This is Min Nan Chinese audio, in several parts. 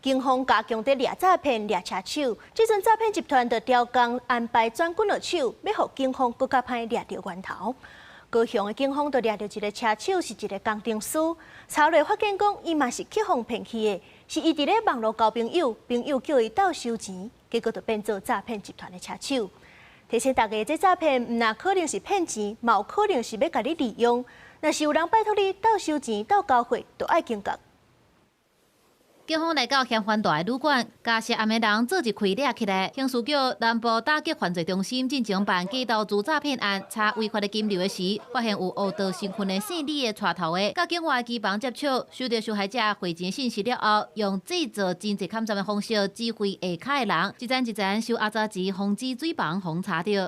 警方加強佇掠詐騙、掠車手，這陣詐騙集團就調工安排轉滾落手，欲予警方閣較歹掠著源頭。高雄的警方就掠著一个車手，是一个工程師。查落發現講，伊嘛是去予騙去的，是伊佇咧網路交朋友，朋友叫伊鬥收錢，結果就變做詐騙集團的車手。提醒大家，這詐騙毋但可能是騙錢，嘛有可能是欲共你利用。若是有人拜託你鬥收錢、鬥交貨，就愛警覺。警方來到嫌犯蹛的旅館，共涉案的人做一開掠起來。刑事局南部打擊犯罪中心進前辦假投資詐騙案，查違法的金流的時，發現有烏道身份的姓李的帶頭的，佮境外機房接觸，收著受害者匯錢信息了後，用製造真濟崁站的方式指揮下跤的人，一層一層收阿雜錢，防止水房予查著。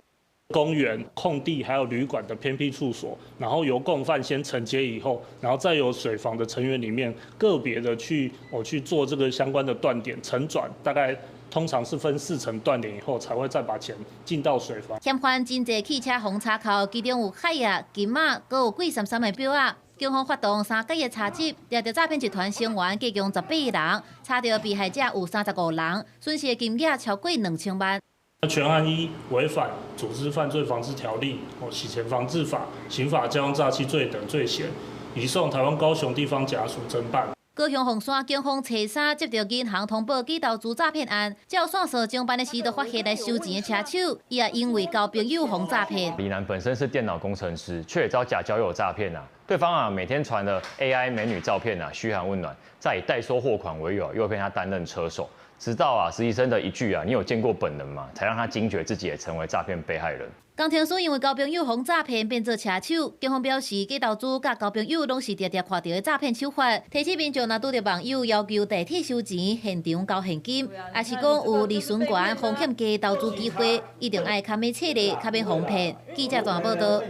公園、空地還有旅館的偏僻處所，然後由共犯先承接以後，然後再由水房的成員裡面個別的去做這個相關的斷點承轉，大概通常是分四層斷點以後，才會再把錢進到水房。嫌犯真濟汽車予查扣，其中有海亞、金馬，閣有貴參參的錶仔。警方發動三個月查緝，掠著詐騙集團成員計共18人，查著被害者有35人，損失的金額超過2000萬。全案依違反組織犯罪防治條例、洗錢防治法、刑法交通詐欺罪等罪嫌，移送台灣高雄地方檢察署偵辦。高雄鳳山警方初三接著銀行通報假投資詐騙案，照線索偵辦的時，就發現來收錢的車手，伊也因為交朋友予詐騙。李楠本身是電腦工程師，卻也遭假交友詐騙啊！對方啊每天傳了 AI 美女照片啊，噓寒問暖，再以代收貨款為由，誘騙他擔任車手。直到啊實習生的一句啊，你有見過本人嗎？才讓他驚覺自己也成為詐騙被害人。工程師因為交朋友予詐騙變做車手，警方表示，假投資佮交朋友攏是常常看著的詐騙手法。提醒民眾若拄著網友要求代替收錢、現場交現金，抑是講有利潤懸、風險低投資機會，一定愛較密切的，較免予騙。記者綜合報導。